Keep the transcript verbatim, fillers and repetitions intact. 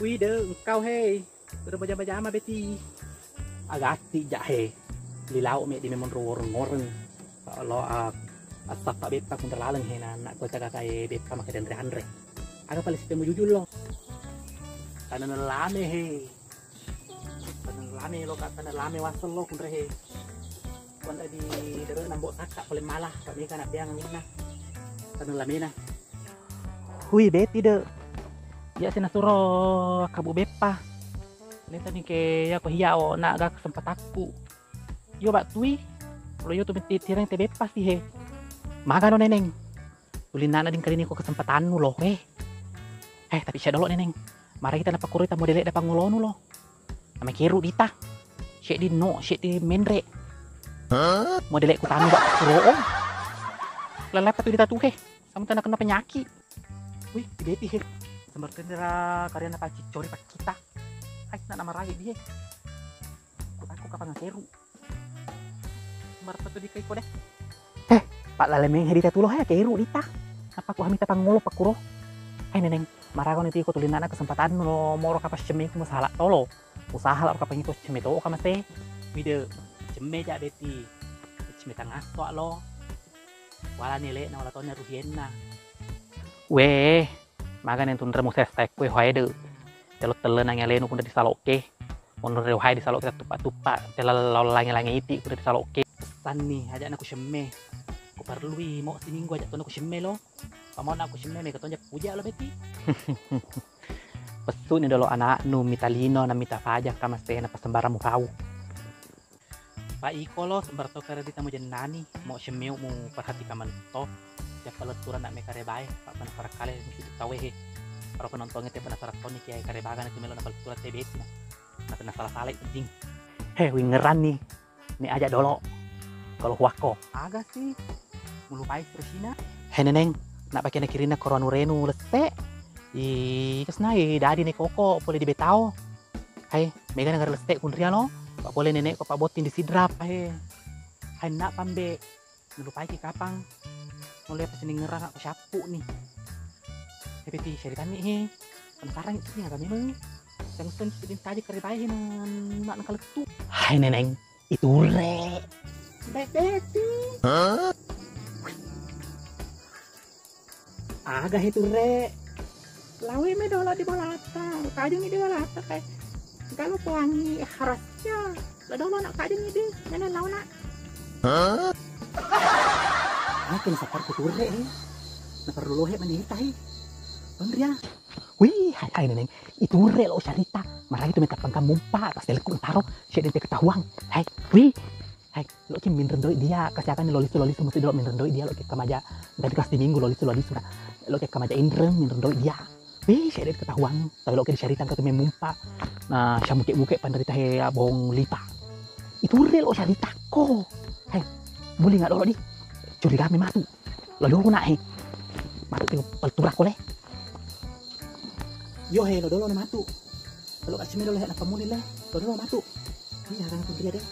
Wih, de, engkau, hei. Udah bajama-bajama, Beti. Agatti ja, he. Lilau me di memang ro woreng-woreng. Lo, ah, assappa beppa kunre laleng, he, na, na, ko caga kae beppa maka denre anre. Aga paling sitemu jujul lo. Tanah lame, he. Tanah lame lo, ka tanah lame wasel lo kunre, he. Wanda di dero nambo sakka pole mala, Pak Mega nak biang anginna. Tanah lamena. Hui, Beti de. Iya sih nasuro kabu beppa. Lentani ke ya ko hiya o na ga kesempatakku. Yo bak tui. Lo yo tu meti tireng te beppa sih, he. Magano, Neneng. Tulinnana dingkaliniko kesempatannu lo, he. Eh, tapi sia dolo, Neneng. Maraga kita napakkuroi ta modele da pangolonu lo. Namakeru dita. Seddi no, seddi menre. Modele ku tanu bak kuro. Lalai patu dita tuhe. Sama tana kena penyakit. Wih, Beti, he. Sembarang tendera karya napa cicori pak kita. Hai, nak nama rai dia. Ku takku kapang keru. Marpa tu dikai ko deh. Eh, Pak Lalemeng, hedi tatulo, hai, keru dita. Apa ku hamita pangolo pakuro? Hai, Neneng, maraga ni tiko tulinnana kesempatannu lo, moro kapang semmeku masalah tolo. Usaha lah kapang iko semme to kamase. Wide, semme ja, Beti. Semme tangasso lo. Wala nele na wala tona ruhienna. Weh, magane tunremu sesta ekko e hoae de. Telo telle nang alenu kunre di salokke. Monro rewahai di salokke tuppa-tuppa, tela lao lange-lange iti kunre di salokke. Pesanni, aja' na ku semme. Ku perlui mo siminggu aja' tona ku semme lo. Pamona ku semme mega tonja puja lo, Beti. Pessu ni dolo anaknu, mita lino na mita faja kamase na pasembarang mu fau. Pa iko lo, sembarang to karedita mujennani, mo semmeu mu perhatikang maneng to. Siappa letturan nak me karebae, pa penasaran kale musudu tauwe he. Aro penontonge te penasaran toni kiae karebaga na tu melo na paletturan te Beti na. Na tenna sala-sala i jing. He, wingeranni. Ni aja dolo. Kalau huakko. Aga sih? Mulupai terusina. He, Neneng, nak pakai nakirinna koro anu renu lesse. I, kesnai dadi ne koko pole di betao. Hai, mega negara leste kunria lo. Pak pole nenek ko Pak Boting di Sidrap. Hai. Hai, nak pambe. Melupai ki kapang. Mulai pas ningerang aku syapu ni. He, Beti, syaritanni he. Penasaran itu ni aga memang. Yang sen sedin tadi keribai he nak nakalettu. Hai, Neneng. Iture. Beti. Aga he ture. Lawe me dolo di bolata. Kajeng di bolata kae. Kalau pewangi harasnya. La dolo nak kajeng di. Mana lau nak? Aku na sapar ku ture he. Na perlu lohe manita he. Bang Ria. Wih, hai, hai, Neneng. Iture lo syarita. Maraga tu meta pangkang mumpa. Pas teleku taro. Syedin te ketahuang. Hai, wih. Hai, lo ki minreng doi dia, kasiakan lo lisu, lo lisu mesti dolo minreng doi dia, lo ki kamaja, tadi kas di minggu lo lisu, lo lisu na, lo ki kamaja inreng minreng doi dia. Wih, saya deh ketahuan, tapi lo ki syarita katu memumpa, nah, syamuke-muke panderita he abong lipa. Iture lo syarita ko. Hai, boleh nggak dolo di? Curiga me matu. Lo dolo nak he. Matu tio peltura kole. Yo he, lo dolo na matu. Lo kasih melo le, apa mulai le? Lo dolo matu. Iya, kan aku dia deh.